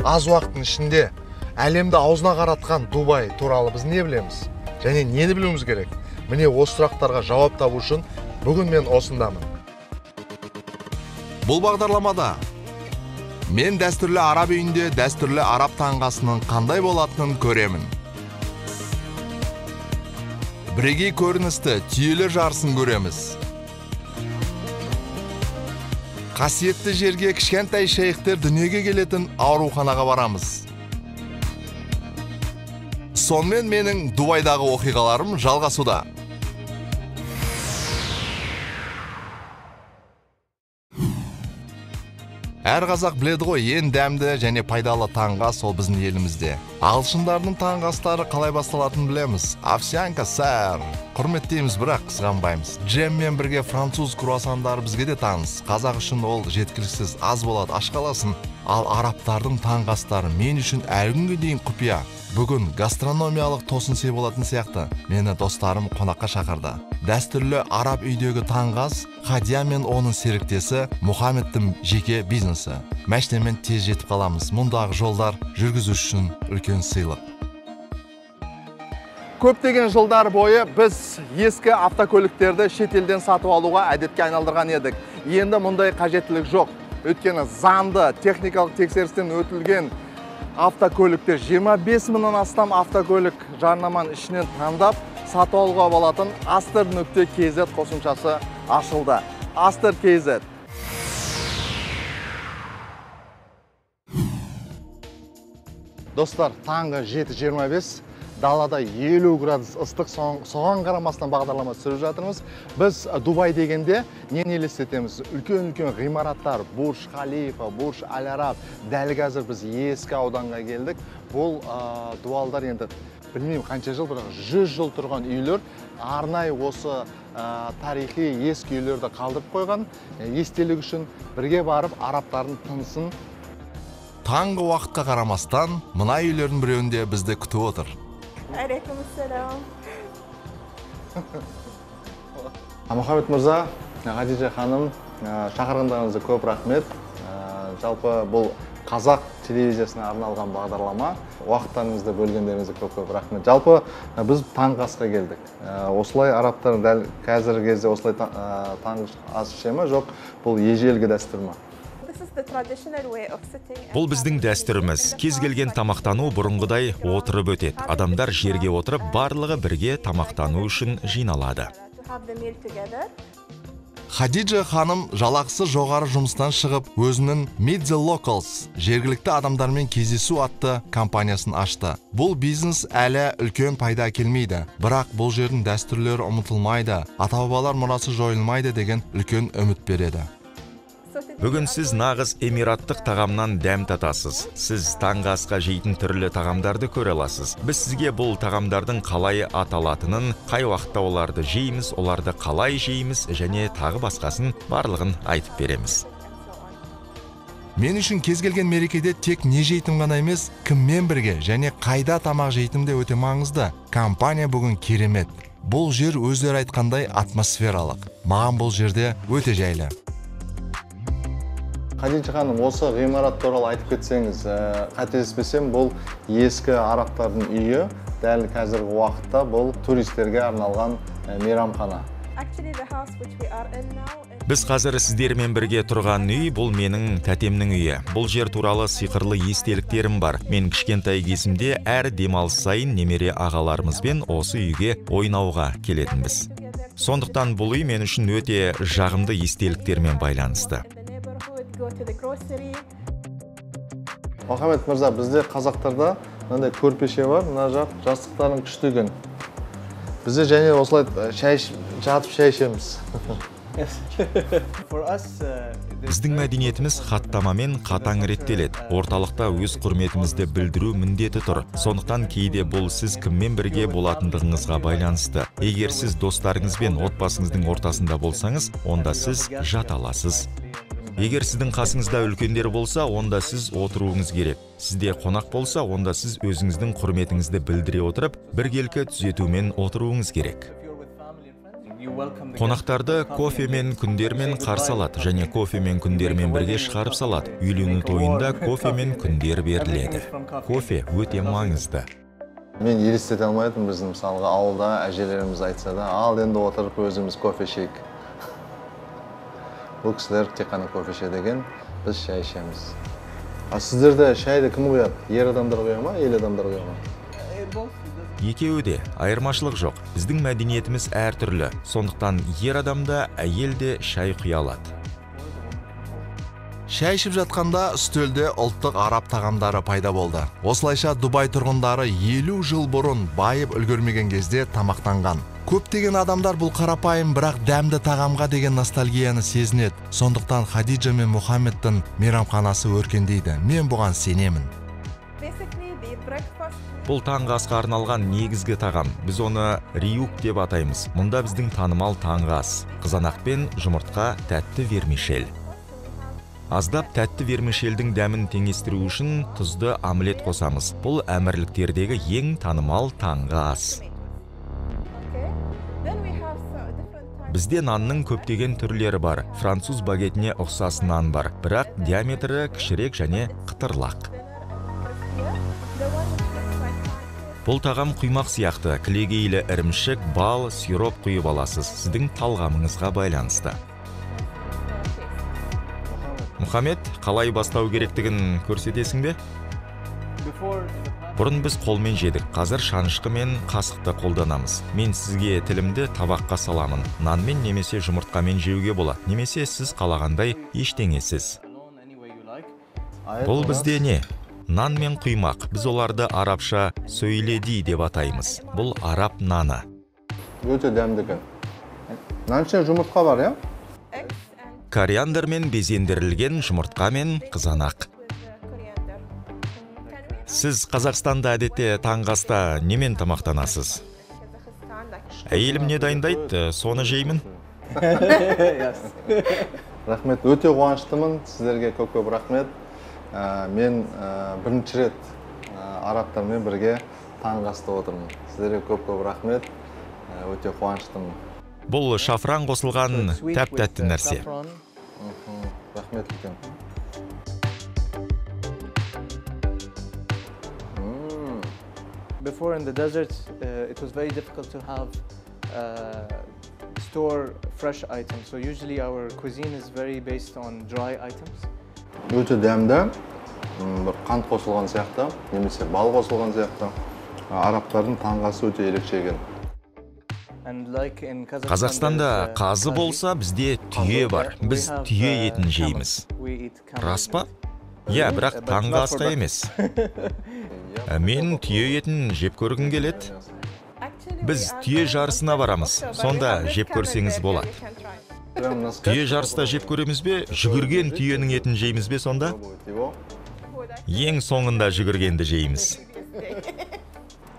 Аз уақыттың ішінде әлемді аузына қаратқан Дубай туралы біз не білеміз? Және нені білуіміз керек? Міне осы сұрақтарға жауап табу үшін бүгін мен осындамын. Бұл бағдарламада мен дәстүрлі араб үйінде дәстүрлі араб таңғы асының қандай болатынын көремін. Бірегей көріністі түйелер жарысын көреміз. Қасиетті жерге кішкентай шейхтер дүниеге келетін ауруханаға барамыз. Сонымен менің Дубайдағы оқиғаларым жалғасуда. Әр қазақ біледі ғой, ең дәмді және пайдалы таңғы ас ол біздің елімізде. Ағылшындардың таңғы астары қалай басталатынын білеміз. Овсянка, сэр. Құрметтейміз, бірақ қызғанбаймыз. Джеммен бірге француз круассандары бізге де таныс. Қазақ үшін ол жеткіліксіз, аз болады, аш қаласың. Ал арабтардың таңғы астары мен үшін әлі күнге дейін құпия. Бүгін гастрономиялық тосын сый болатын сияқты. Мені достарым қонаққа шақырды. Дәстүрлі араб үйдегі таңғы ас Хадия мен оның серіктесі Мұхаммедтің жеке бизнесі. Мәшинемен тез жетіп қаламыз. Мұндағы жолдар жүргізуші үшін үлкен сыйлық. Көптеген жылдар бойы біз ескі автокөліктерді шетелден сатып алуға әдетке айналдырған едік. Енді мұндай қажеттілік жоқ. Өйткені заңды техникалық тексерістен өтілген автокөліктер 25 мыңнан астам автокөлік жарнаманың ішінен таңдап сатып алуға болатын Aster.kz қосымшасы ашылды. Aster.kz. Достар, таңғы 7:25, далада 50 градус ыстық, соған қарамастан бағдарлама түсіріп жатырмыз. Біз Дубай дегенде нені елестетеміз? Үлкен-үлкен ғимараттар, Бурж Халифа, Бурж Аль-Араб. Дәл қазір біз ескі ауданға келдік. Бұл дуалдар енді білмеймін қанша жыл, бірақ 100 жыл тұрған үйлер. Арнайы осы тарихи ескі үйлерді қалдырып қойған естелік үшін бірге барып арабтардың тынысын. Таңғы уақытқа қарамастан мына үйлердің біреуінде бізді күтіп отыр. Алейкумассалам. Мұхаммед мырза, Хадижа ханым, шақырғандарыңызға көп рахмет. Жалпы бұл қазақ телевизиясына арналған бағдарлама. Уақыттарыңызды бөлгендеріңізге көп-көп рахмет. Жалпы біз таңғы асқа келдік. Осылай арабтар дәл қазіргі кезде осылай таңғы ас іше ме? Жоқ, бұл ежелгі дәстүр ме? Бұл біздің дәстүріміз. Кез келген тамақтану бұрынғыдай отырып өтеді. Адамдар жерге отырып, барлығы бірге тамақтану үшін жиналады. Хадиджа ханым жалақысы жоғары жұмыстан шығып, өзінің Meet the Locals жергілікті адамдармен кездесу атты компаниясын ашты. Бұл бизнес әлі үлкен пайда әкелмейді, бірақ бұл жердің дәстүрлері ұмытылмайды, ата-бабалар мұрасы жойылмайды деген үлкен үміт береді. Бүгін сіз нағыз эмираттық тағамнан дәм татасыз. Сіз таңғы асқа жейтін түрлі тағамдарды көре аласыз. Біз сізге бұл тағамдардың қалай аталатынын, қай уақытта оларды жейміз, оларды қалай жейміз және тағы басқасын барлығын айтып береміз. Мен үшін кез келген мерекеде тек не жейтін ғана емес, кіммен бірге және қайда тамақ жейтін де өте маңызды. Компания бүгін керемет. Бұл жер өздері айтқандай атмосфералық. Маған бұл жерде өте жайлы. Хадиджа ханым, осы ғимарат туралы айтып кетсеңіз, қателеспесем, бұл ескі арабтардың үйі, дәл қазіргі уақытта бұл туристерге арналған мейрамхана. Біз қазір сіздермен бірге тұрған үй, бұл менің тәтемнің үйі. Бұл жер туралы сиқырлы естеліктерім бар. Мен кішкентай кезімде әр демалыс сайын немере ағаларымызбен осы үйге ойнауға келетінбіз. Сондықтан бұл үй мен үшін өте жағымды естеліктермен байланысты. Мұхаммед мырза, бізде қазақтарда мынандай көрпеше бар, мына жақ жастықтарының күшті екен. Бізде және осылай шай жатып шай ішеміз. Біздің мәдениетіміз хаттамамен қатаң реттеледі. Орталықта өз құрметімізді білдіру міндеті тұр. Сондықтан кейде бұл сіз кіммен бірге болатындығыңызға байланысты. Егер сіз достарыңызбен отбасыңыздың ортасында болсаңыз, онда сіз жата аласыз. Егер сіздің қасыңызда үлкендер болса, онда сіз отыруыңыз керек. Сізде қонақ болса, онда сіз өзіңіздің құрметіңізді білдіре отырып, біркелкі түзетумен отыруыңыз керек. Қонақтарды кофемен, күндермен қарсы алады және кофемен, күндермен бірге шығарып салады. Үйлену тойында кофемен күндер беріледі. Кофе өте маңызды. Мен елестете алмайтын, біздің мысалға ауылда әжелеріміз айтса да, ал енді отырып өзіміз кофе ішейік. Бұл кісілер тек қана кофе ішеді екен, біз шай ішеміз. А сіздерде шайды кім құяды? Ер адамдар құя ма, әйел адамдар құя ма? Екеуі де, айырмашылық жоқ. Біздің мәдениетіміз әртүрлі. Сондықтан ер адам да, әйел де шай құя алады. Шай ішіп жатқанда үстелде ұлттық араб тағамдары пайда болды. Осылайша Дубай тұрғындары 50 жыл бұрын байып үлгермеген кезде тамақтанған. Көптеген адамдар бұл қарапайым, бірақ дәмді тағамға деген ностальгияны сезінеді. Сондықтан Хадиджа мен Мұхаммедтің мейрамханасы өркендейді. Мен бұған сенемін. Бұл таңғы асқа арналған негізгі тағам. Біз оны риюк деп атаймыз. Мұнда біздің танымал таңғы ас. Қызанақ пен жұмыртқа, тәтті вермишель. Аздап тәтті вермишельдің дәмін теңестіру үшін тұзды омлет қосамыз. Бұл әмірліктердегі ең танымал таңғы ас. Бізде нанның көптеген түрлері бар. Француз багетіне ұқсас нан бар, бірақ диаметрі кішірек және қытырлақ. Бұл тағам құймақ сияқты, кілегейлі ірімшік, бал, сироп құйып аласыз. Сіздің талғамыңызға байланысты. Мұхаммед, қалай бастау керектігін көрсетесің бе? Бұрын біз қолмен жедік, қазір шанышқы мен қасықты қолданамыз. Мен сізге тілімді табаққа саламын. Нанмен немесе жұмыртқамен жеуге болады, немесе сіз қалағандай ештеңесіз. Бұл бізде не? Нан мен құймақ. Біз оларды арабша сөйледи деп атаймыз. Бұл араб наны. Өте дәмді екен. Нан ішінде жұмыртқа бар, иә? Кориандрмен безендірілген жұмыртқа мен қызанақ. Сіз Қазақстанда әдетте таңғы аста немен тамақтанасыз? Әйелім не дайындайды, соны жеймін. Рахмет, өте қуаныштымын. Сіздерге көп-көп рахмет. Мен бірінші рет арабтармен бірге таңғы аста отырмын. Сіздерге көп-көп рахмет. Өте қуаныштымын. Бұл шафран қосылған тәп-тәтті нәрсе. Рахмет үлкен. Before in the desert, it was very difficult to have store fresh items. So usually our cuisine is very based on dry items. Өте дәмді, бір қант қосылған сияқты, немесе бал қосылған сияқты. Арабтардың таңғы асы өте ерекше екен. Қазақстанда қазы болса, бізде түйе бар. Біз түйе етін жейміз. Рас па? Иә, бірақ таңғы асқа емес. Мен түйе етін жеп көргім келеді. Біз түйе жарысына барамыз. Сонда жеп көрсеңіз болады. Түйе жарыста жеп көреміз бе? Жүгірген түйенің етін жейміз бе сонда? Ең соңында жүгіргенді жейміз.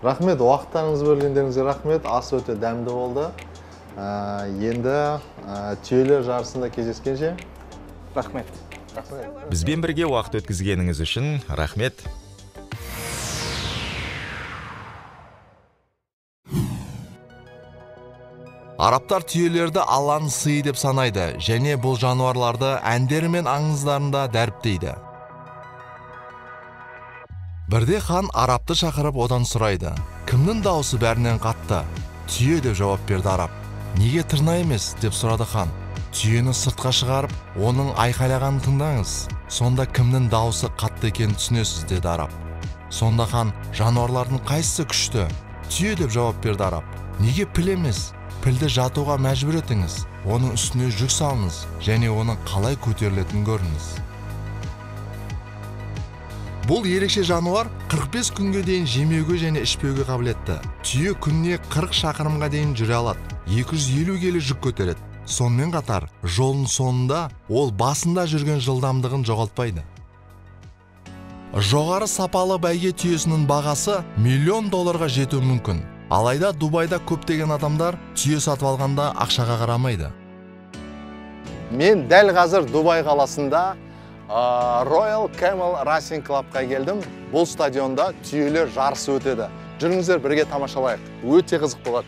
Рахмет, уақыттарыңызды бөлгендеріңізге рахмет. Ас өте дәмді болды. Енді түйелер жарысында кездескенше. Рахмет. Бізбен бірге уақыт өткізгеніңіз үшін рахмет. Арабтар түйелерді Алланың сыйы деп санайды және бұл жануарларды әндері мен аңыздарында дәріптейді. Бірде хан арабты шақырып одан сұрайды. Кімнің даусы бәрінен қатты? Түйе деп жауап берді араб. Неге тырна емес? Деп сұрады хан. Түйені сыртқа шығарып, оның айқайлағанын тыңдаңыз. Сонда кімнің даусы қатты екенін түсінесіз, деді араб. Сонда хан, жануарлардың қайсысы күшті? Түйе деп жауап берді араб. Неге піл емес? Пілді жатуға мәжбүр етіңіз, оның үстіне жүк салыңыз және оның қалай көтерілетінін көріңіз. Бұл ерекше жануар 45 күнге дейін жемеуге және ішпеуге қабілетті. Түйе күніне 40 шақырымға дейін жүре алады, 250 келі жүк көтереді. Сонымен қатар, жолының соңында ол басында жүрген жылдамдығын жоғалтпайды. Жоғары сапалы бәйге түйесінің бағасы $1 миллион жетуі мүмкін. Алайда Дубайда көптеген адамдар түйе сатып алғанда ақшаға қарамайды. Мен дәл қазір Дубай қаласында Royal Camel Racing Club'қа келдім. Бұл стадионда түйелер жарысы өтеді. Жүріңіздер, бірге тамашалайық. Өте қызық болады.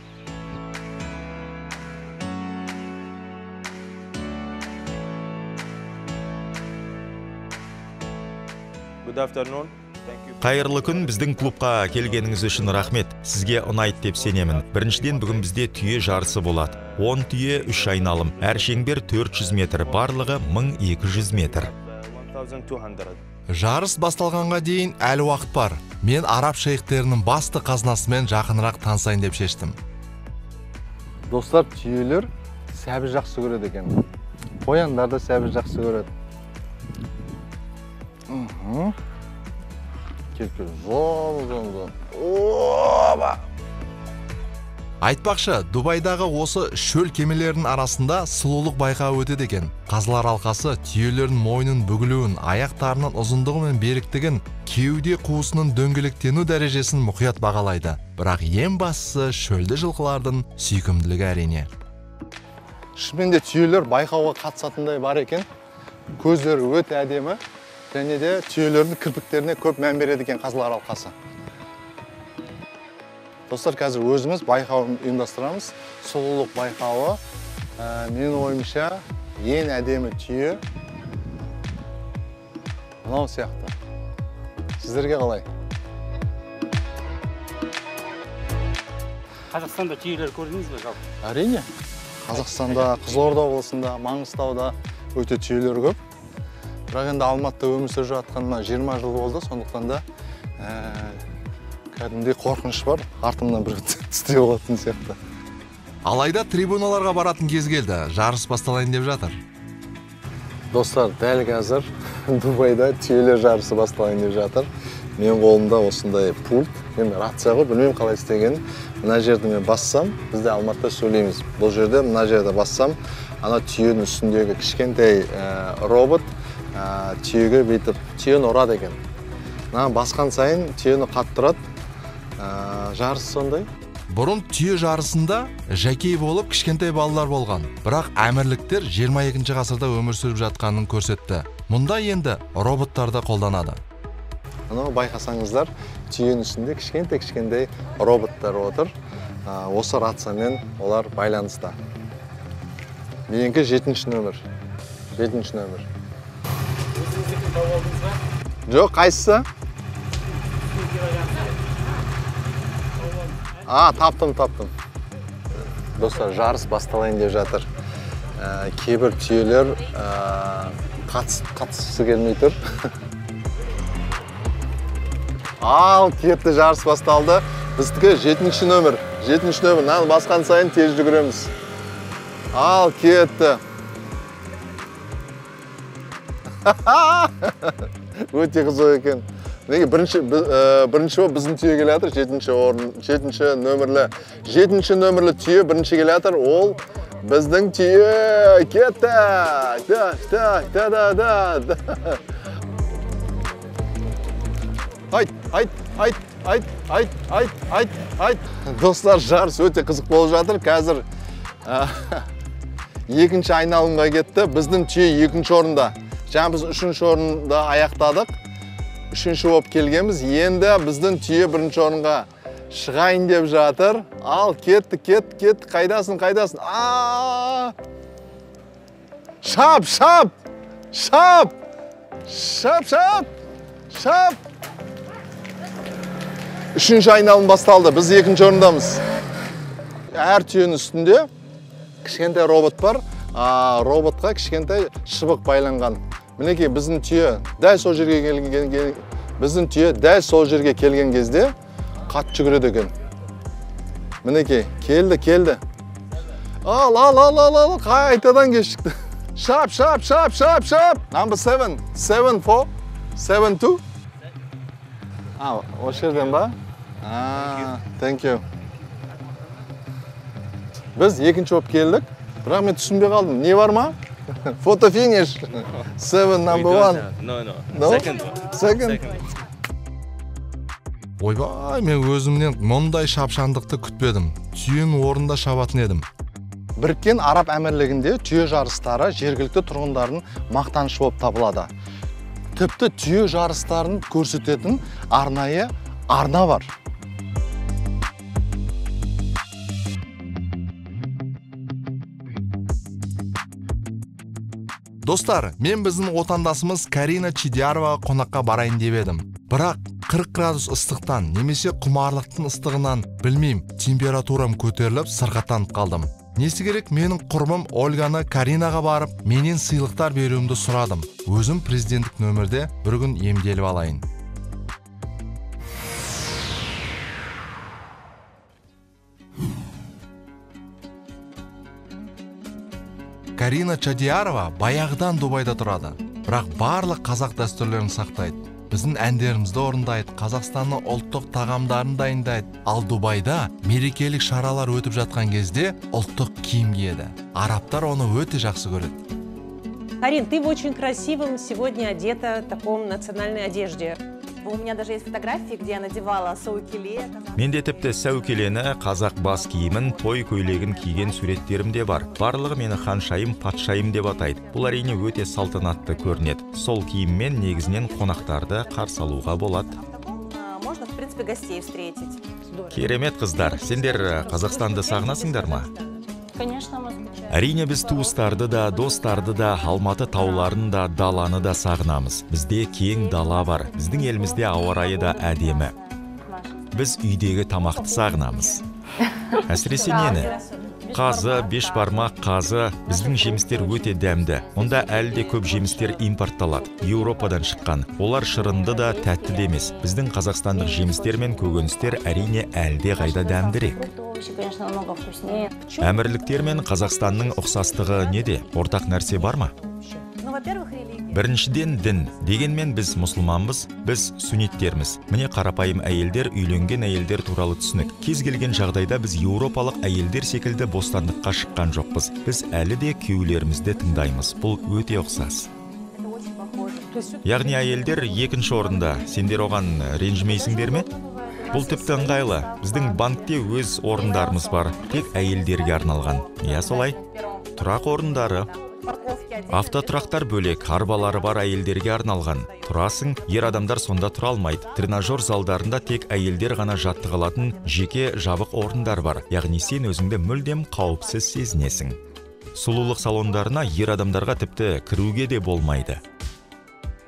Good afternoon. Қайырлы күн, біздің клубқа келгеніңіз үшін рахмет. Сізге ұнайды деп сенемін. Біріншіден, бүгін бізде түйе жарысы болады. 10 түйе, 3 айналым. Әр шеңбер 400 метр, барлығы 1200 метр. 1200. Жарыс басталғанға дейін әлі уақыт бар. Мен араб шейхтерінің басты қазынасымен жақынырақ танысайын деп шештім. Достар, түйелер сәбіз жақсы көреді екен. Қояндар да сәбіз жақсы көреді. Кел, кел, зон, зон, зон. Оба! Айтпақшы, Дубайдағы осы шөл кемелерінің арасында сұлулық байқауы өтеді екен. Қазылар алқасы түйелердің мойнын бүгілуін, аяқтарының ұзындығы мен беріктігін, кеуде қуысының дөңгелектену дәрежесін мұқият бағалайды. Бірақ ең бастысы шөлді жылқылардың сүйкімділігі әрине. Шынымен де түйелер байқауға қатысатындай бар екен. Көздері өте әдемі. Және де түйелердің кірпіктеріне көп мән береді екен қазылар алқасы. Достар, қазір өзіміз байқау ұйымдастырамыз. Сұлулық байқауы. Менің ойымша, ең әдемі түйе мынау сияқты. Сіздерге қалай? Қазақстанда түйелер көрдіңіз бе жалпы? Әрине. Қазақстанда, Қызылорда облысында, Маңғыстауда өте түйелер көп. Бірақ енді Алматыда өмір сүріп жатқаныма 20 жыл болды, сондықтан да кәдімгідей қорқыныш бар, артымнан біреу тістеп алатын сияқты. Алайда трибуналарға баратын кез келді, жарыс басталайын деп жатыр. Достар, дәл қазір Дубайда түйелер жарысы басталайын деп жатыр. Менің қолымда осындай пульт, енді рация ғой, білмеймін қалай істегенін. Мына жерді мен бассам, біз де Алматыда сөйлейміз. Бұл жерде, мына жерде бассам, ана түйенің үстіндегі кішкентай робот түйеге бүйтіп түйені ұрады екен. Мына басқан сайын түйені қаттырады. Жарыс сондай. Бұрын түйе жарысында жокей болып кішкентай балалар болған. Бірақ әмірліктер 22 ғасырда өмір сүріп жатқанын көрсетті. Мұнда енді роботтар да қолданады. Анау байқасаңыздар, түйенің үстінде кішкентай-кішкентай роботтар отыр. Осы рациямен олар байланыста. Менікі 7-ші нөмір. 7-ші нөмір. Өзіңіздікін тауып алдыңыз ба? Жоқ, қайсысы? Таптым, таптым. Достар, жарыс басталайын деп жатыр. Кейбір түйелер қатысқысы келмей тұр. Ал, кетті, жарыс басталды. Біздікі 7-ші нөмір. 7-ші нөмір. Мынаны басқан сайын тез жүгіреміз. Ал, кетті. Өте қызық екен. Неге бірінші болып біздің түйе келе жатыр, 7-ші орын, 7-ші нөмірлі. 7-ші нөмірлі түйе бірінші келе жатыр, ол біздің түйе. Кетті. Так, так, да, да, да. Айт, айт, айт, айт, айт, айт, айт, айт. Достар, жарыс өте қызық болып жатыр. Қазір екінші айналымға кетті. Біздің түйе екінші орында. Жаңа біз үшінші орында аяқтадық. Үшінші болып келгенбіз. Енді біздің түйе бірінші орынға шығайын деп жатыр. Ал, кетті, кетті, кетті. Қайдасың, қайдасың? Шап, шап, шап, шап, шап, шап. Үшінші айналым басталды. Біз екінші орындамыз. Әр түйенің үстінде кішкентай робот бар. Роботқа кішкентай шыбық байланған. Мінекей біздің түйе дәл сол жерге келген, біздің түйе дәл сол жерге келген кезде қатты жүгіреді екен. Мінекей, келді, келді. Ал, ал, ал, ал, ал, қайтадан кешікті. Шап, шап, шап, шап, шап. Number 7, 7, 4, 7, 2. Осы жерден ба? Thank you. Біз екінші болып келдік, бірақ мен түсінбей қалдым. Не бар ма? Фото финиш. 7 number 1. No, no. No? Second one. Second. Ойбай, мен өзімнен мұндай шапшаңдықты күтпедім. Түйенің орнында шабатын едім. Біріккен Араб Әмірлігінде түйе жарыстары жергілікті тұрғындардың мақтанышы болып табылады. Тіпті түйе жарыстарын көрсететін арнайы арна бар. Достар, мен біздің отандасымыз Карина Чидияроваға қонаққа барайын деп едім. Бірақ 40 градус ыстықтан немесе құмарлықтың ыстығынан білмеймін, температурам көтеріліп сырқаттанып қалдым. Несі керек, менің құрбым Ольганы Каринаға барып, менен сыйлықтар беруімді сұрадым. Өзім президенттік нөмірде бір күн емделіп алайын. Карина Чадиярова баяғыдан Дубайда тұрады, бірақ барлық қазақ дәстүрлерін сақтайды. Біздің әндерімізді орындайды, Қазақстанның ұлттық тағамдарын дайындайды. Ал Дубайда мерекелік шаралар өтіп жатқан кезде ұлттық киім киеді. Арабтар оны өте жақсы көреді. Карин, ты в очень красивом сегодня одета в таком национальной одежде. У меня даже есть фотографии, где я надевала саукеле. Менде тіпті сәукелені, қазақ бас киімін, той көйлегін киген суреттерім де бар. Барлығы мені ханшайым, патшайым деп атайды. Бұл әрине өте салтанатты көрінеді. Сол киіммен негізінен қонақтарды қарсы алуға болады. Можно, в принципе, гостей встретить. Керемет, қыздар. Сендер Қазақстанды сағынасыңдар ма? Конечно, мы скучаем. Әрине, біз туыстарды да, достарды да, Алматы тауларын да, даланы да сағынамыз. Бізде кең дала бар. Біздің елімізде ауа райы да әдемі. Біз үйдегі тамақты сағынамыз. Әсіресе нені? Қазы, бешбармақ, қазы. Біздің жемістер өте дәмді. Мұнда әлі де көп жемістер импортталады. Еуропадан шыққан. Олар шырынды да, тәтті де емес. Біздің қазақстандық жемістер мен көкөністер әрине әлде қайда дәмдірек. Овощи, конечно, намного вкуснее. Әмірліктер мен Қазақстанның ұқсастығы неде? Ортақ нәрсе бар ма? Ну, во-первых, религия. Біріншіден, дін. Дегенмен біз мұсылманбыз, біз сүннеттерміз. Міне қарапайым әйелдер, үйленген әйелдер туралы түсінік. Кез келген жағдайда біз еуропалық әйелдер секілді бостандыққа шыққан жоқпыз. Біз әлі де күйеулерімізді тыңдаймыз. Бұл өте ұқсас. Это очень похоже. Яғни әйелдер екінші орында. Сендер оған ренжімейсіңдер ме? Бұл тіпті ыңғайлы. Біздің банкте өз орындарымыз бар, тек әйелдерге арналған. Иә, солай. Тұрақ орындары. Автотұрақтар бөлек, арбалары бар әйелдерге арналған. Тұрасың, ер адамдар сонда тұра алмайды. Тренажер залдарында тек әйелдер ғана жаттыға алатын жеке жабық орындар бар. Яғни сен өзіңді мүлдем қауіпсіз сезінесің. Сұлулық салондарына ер адамдарға тіпті кіруге де болмайды.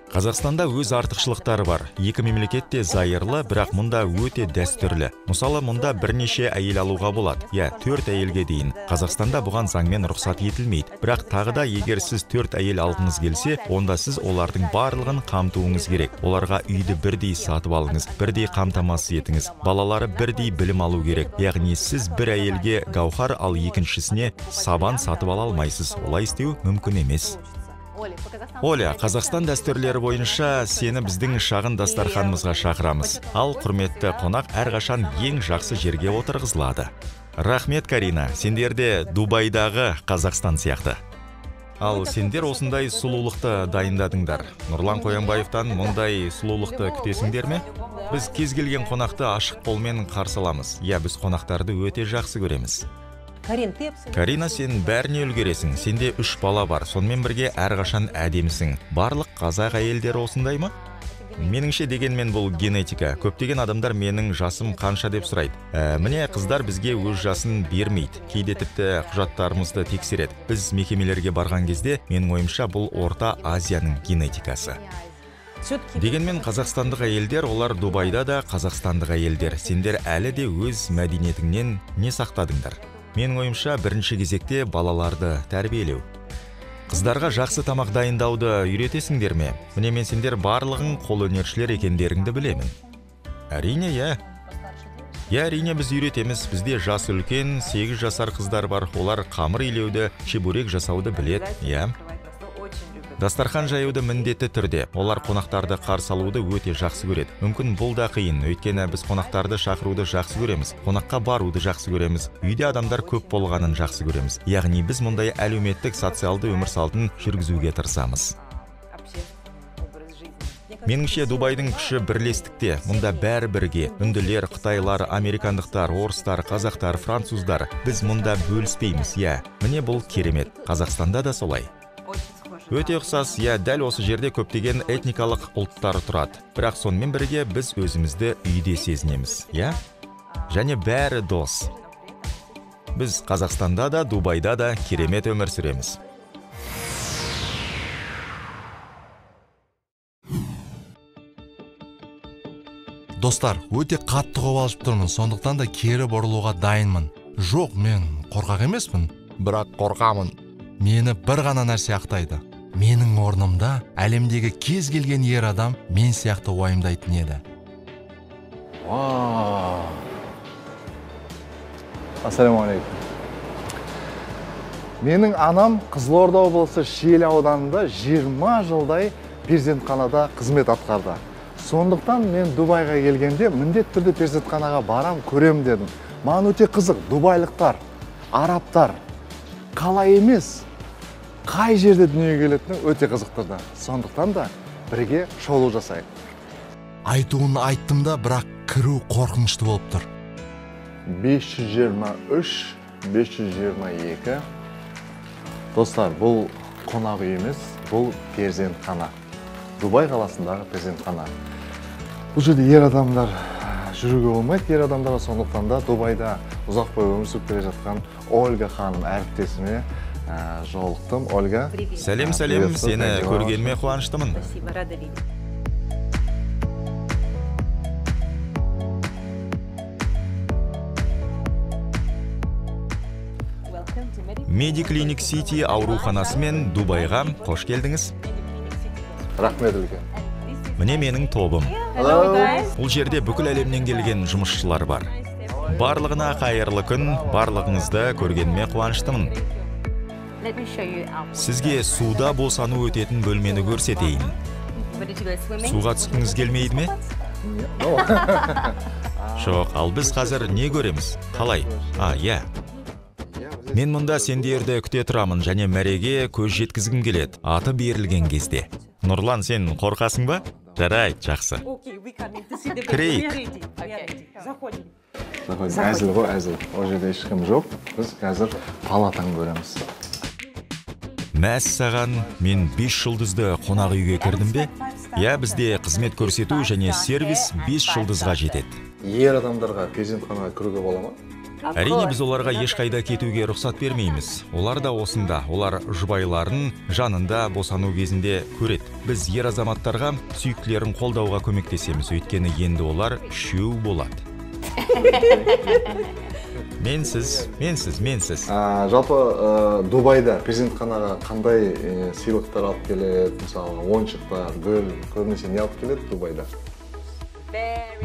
Қазақстанда өз артықшылықтары бар. Екі мемлекет те зайырлы, бірақ мұнда өте дәстүрлі. Мысалы, мұнда бірнеше әйел алуға болады. Я, 4 әйелге дейін. Қазақстанда бұған заңмен рұқсат етілмейді. Бірақ тағы да егер сіз 4 әйел алғыңыз келсе, онда сіз олардың барлығын қамтуыңыз керек. Оларға үйді бірдей сатып алыңыз, бірдей қамтамасыз етіңіз. Балалары бірдей білім алу керек. Яғни сіз бір әйелге гауһар, ал екіншісіне сабан сатып ала алмайсыз. Олай істеу мүмкін емес. Оля, Қазақстан дәстүрлері бойынша сені біздің шағын дастарханымызға шақырамыз. Ал құрметті қонақ әрқашан ең жақсы жерге отырғызылады. Рахмет, Карина, сендер де Дубайдағы Қазақстан сияқты. Ал сендер осындай сұлулықты дайындадыңдар. Нұрлан Қоянбаевтан мұндай сұлулықты күтесіңдер ме? Біз кез келген қонақты ашық қолмен қарсы аламыз. Иә, біз қонақтарды өте жақсы көреміз. Карин, ты абсолютно... Карина, сен бәріне үлгересің. Сенде 3 бала бар. Сонымен бірге әрқашан әдемісің. Барлық қазақ әйелдері осындай ма? Меніңше, дегенмен бұл генетика. Көптеген адамдар менің жасым қанша деп сұрайды. Міне қыздар бізге өз жасын бермейді. Кейде тіпті құжаттарымызды тексереді. Біз мекемелерге барған кезде, менің ойымша, бұл Орта Азияның генетикасы. Дегенмен қазақстандық әйелдер, олар Дубайда да қазақстандық әйелдер. Сендер әлі де өз мәдениетіңнен не сақтадыңдар? Менің ойымша, бірінші кезекте балаларды тәрбиелеу. Қыздарға жақсы тамақ дайындауды үйретесіңдер ме? Міне мен сендер барлығың қолөнершілер екендеріңді білемін. Әрине, иә. Иә, әрине біз үйретеміз. Бізде жас үлкен, 8 жасар қыздар бар. Олар қамыр илеуді, чебурек жасауды біледі. Иә. Дастархан жаюды міндетті түрде. Олар қонақтарды қарсы алуды өте жақсы көреді. Мүмкін бұл да қиын, өйткені біз қонақтарды шақыруды жақсы көреміз, қонаққа баруды жақсы көреміз, үйде адамдар көп болғанын жақсы көреміз. Яғни біз мұндай әлеуметтік социалды өмір салтын жүргізуге тырысамыз. Меніңше, Дубайдың күші бірлестікте. Мұнда бәрі бірге. Үнділер, қытайлар, американдықтар, орыстар, қазақтар, француздар. Біз мұнда бөліспейміз, иә. Міне бұл керемет. Қазақстанда да солай. Өте ұқсас, иә, дәл осы жерде көптеген этникалық ұлттар тұрады. Бірақ сонымен бірге біз өзімізді үйде сезінеміз, иә? Және бәрі дос. Біз Қазақстанда да, Дубайда да керемет өмір сүреміз. Достар, өте қатты қобалжып тұрмын, сондықтан да кері бұрылуға дайынмын. Жоқ, мен қорқақ емеспін, бірақ қорқамын. Мені бір ғана нәрсе ақтайды. Менің орнымда әлемдегі кез келген ер адам мен сияқты уайымдайтын еді. Вау! Ассалаумағалейкум. Менің анам Қызылорда облысы Шиелі ауданында 20 жылдай перзентханада қызмет атқарды. Сондықтан мен Дубайға келгенде міндетті түрде перзентханаға барам, көрем дедім. Маған өте қызық, дубайлықтар, арабтар қалай емес, қай жерде дүниеге келетіні өте қызықтырды. Сондықтан да бірге шолу жасайық. Айтуын айттым да, бірақ кіру қорқынышты болып тұр. 523, 522. Достар, бұл қонақ үй емес, бұл перзентхана. Дубай қаласындағы перзентхана. Бұл жерде ер адамдар жүруге болмайды, ер адамдарға, сондықтан да Дубайда ұзақ бойы өмір сүріп келе жатқан Ольга ханым әріптесіме жолықтым. Ольга. Сәлем, сәлем, сені көргеніме қуаныштымын. Спасибо, рада видеть. Медиклиник Сити ауруханасы мен Дубайға қош келдіңіз. Рахмет үлкен. Міне менің тобым. Бұл жерде бүкіл әлемнен келген жұмысшылар бар. Барлығына қайырлы күн, барлығыңызды көргеніме қуаныштымын. Сізге суда босану өтетін бөлмені көрсетейін. Суға түскіңіз келмейді ме? Жоқ, ал біз қазір не көреміз? Қалай? А, иә. Мен мұнда сендерді күте тұрамын және мәреге көз жеткізгім келеді, аты берілген кезде. Нұрлан, сен қорқасың ба? Жарайды, жақсы. Кірейік. Әзіл ғой, әзіл. Ол жерде ешкім жоқ. Біз қазір палатаны көреміз. Мәссаған, мен 5 жұлдызды қонақ үйге кірдім бе? Иә, бізде қызмет көрсету және сервис 5 жұлдызға жетеді. Ер адамдарға перзентханаға кіруге бола ма? Әрине, біз оларға ешқайда кетуге рұқсат бермейміз. Олар да осында, олар жұбайларын жанында босану кезінде көреді. Біз ер азаматтарға сүйіктілерін қолдауға көмектесеміз, өйткені енді олар үшеу болады. Менсіз, менсіз, менсіз. Жалпы Дубайда перзентханаға қандай сыйлықтар алып келеді, мысалы ойыншықтар, гүл, көбінесе не алып келеді Дубайда?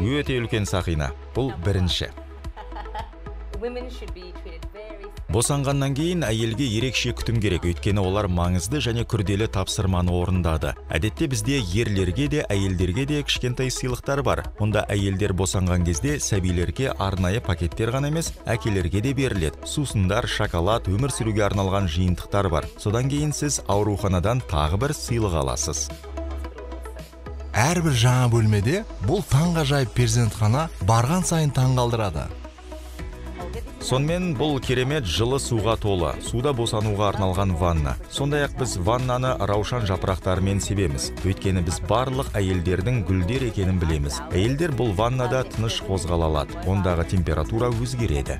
Өте үлкен сақина. Бұл бірінші. Босанғаннан кейін әйелге ерекше күтім керек, өйткені олар маңызды және күрделі тапсырманы орындады. Әдетте бізде ерлерге де, әйелдерге де кішкентай сыйлықтар бар. Онда әйелдер босанған кезде сәбилерге арнайы пакеттер ғана емес, әкелерге де беріледі. Сусындар, шоколад, өмір сүруге арналған жиынтықтар бар. Содан кейін сіз ауруханадан тағы бір сыйлық аласыз. Әрбір жаңа бөлмеде бұл таңғажайып перзентхана барған сайын таңғалдырады. Сонымен бұл керемет жылы суға толы, суда босануға арналған ванна. Сондай-ақ біз ваннаны раушан жапырақтарымен себеміз. Өйткені біз барлық әйелдердің гүлдер екенін білеміз. Әйелдер бұл ваннада тыныш қозғала алады. Ондағы температура өзгереді.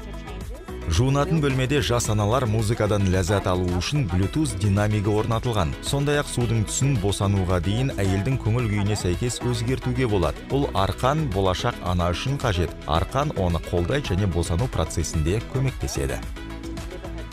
Жуынатын бөлмеде жас аналар музыкадан ләззат алу үшін Bluetooth динамигі орнатылған. Сондай-ақ судың түсін босануға дейін әйелдің көңіл күйіне сәйкес өзгертуге болады. Бұл арқан болашақ ана үшін қажет. Арқан оны қолдайды және босану процесінде көмектеседі.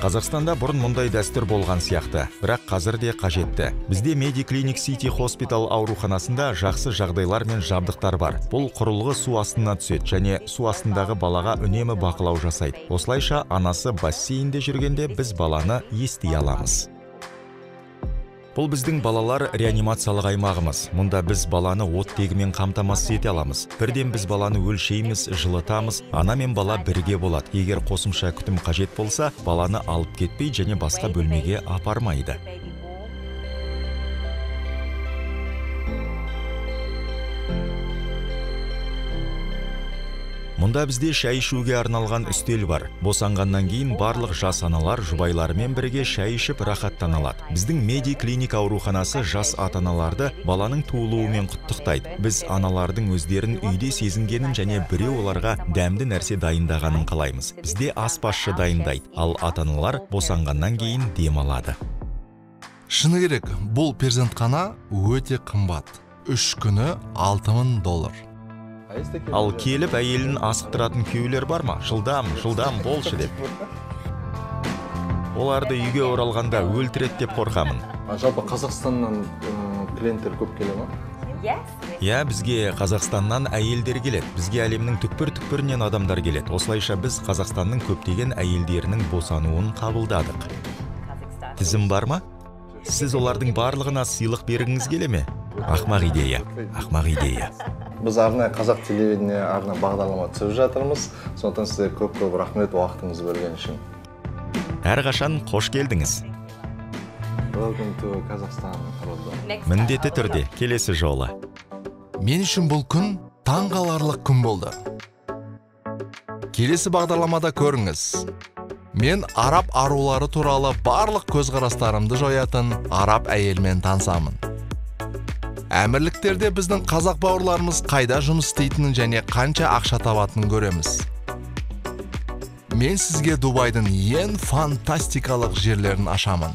Қазақстанда бұрын мұндай дәстүр болған сияқты, бірақ қазір де қажетті. Бізде Медиклиник Сити Хоспитал ауруханасында жақсы жағдайлар мен жабдықтар бар. Бұл құрылғы су астына түседі және су астындағы балаға үнемі бақылау жасайды. Осылайша анасы бассейнде жүргенде біз баланы ести аламыз. Бұл біздің балалар реанимациялық аймағымыз. Мұнда біз баланы оттегімен қамтамасыз ете аламыз. Бірден біз баланы өлшейміз, жылытамыз, ана мен бала бірге болады. Егер қосымша күтім қажет болса, баланы алып кетпей және басқа бөлмеге апармайды. Мұнда бізде шай ішуге арналған үстел бар. Босанғаннан кейін барлық жас аналар жұбайларымен бірге шай ішіп рахаттана алады. Біздің Медиклиника ауруханасы жас ата-аналарды баланың туылуымен құттықтайды. Біз аналардың өздерін үйде сезінгенін және біреу оларға дәмді нәрсе дайындағанын қалаймыз. Бізде аспазшы дайындайды, ал ата-аналар босанғаннан кейін демалады. Шыны керек, бұл перзентхана өте қымбат. 3 күні $6000. Ал келіп әйелін асықтыратын күйеулер бар ма? Жылдам, жылдам болшы деп. Оларды үйге оралғанда өлтіреді деп қорқамын. Жалпы Қазақстаннан клиенттер көп келе ма? Иә, бізге Қазақстаннан әйелдер келеді. Бізге әлемнің түкпір-түкпірінен адамдар келеді. Осылайша біз Қазақстанның көптеген әйелдерінің босануын қабылдадық. Тізім бар ма? Сіз олардың барлығына сыйлық бергіңіз келе ме? Ақмақ идея, ақмақ идея. Біз арнайы қазақ телевидение арнайы бағдарлама түсіріп жатырмыз. Сондықтан сізге көп-көп рахмет уақытыңызды бөлген үшін. Әрқашан қош келдіңіз. Welcome to Kazakhstan, Роддом. Міндетті түрде келесі жолы. Мен үшін бұл күн таңғаларлық күн болды. Келесі бағдарламада көріңіз. Мен араб арулары туралы барлық көзқарастарымды жоятын араб әйелмен танысамын. Әмірліктерде біздің қазақ бауырларымыз қайда жұмыс істейтінін және қанша ақша табатынын көреміз. Мен сізге Дубайдың ең фантастикалық жерлерін ашамын.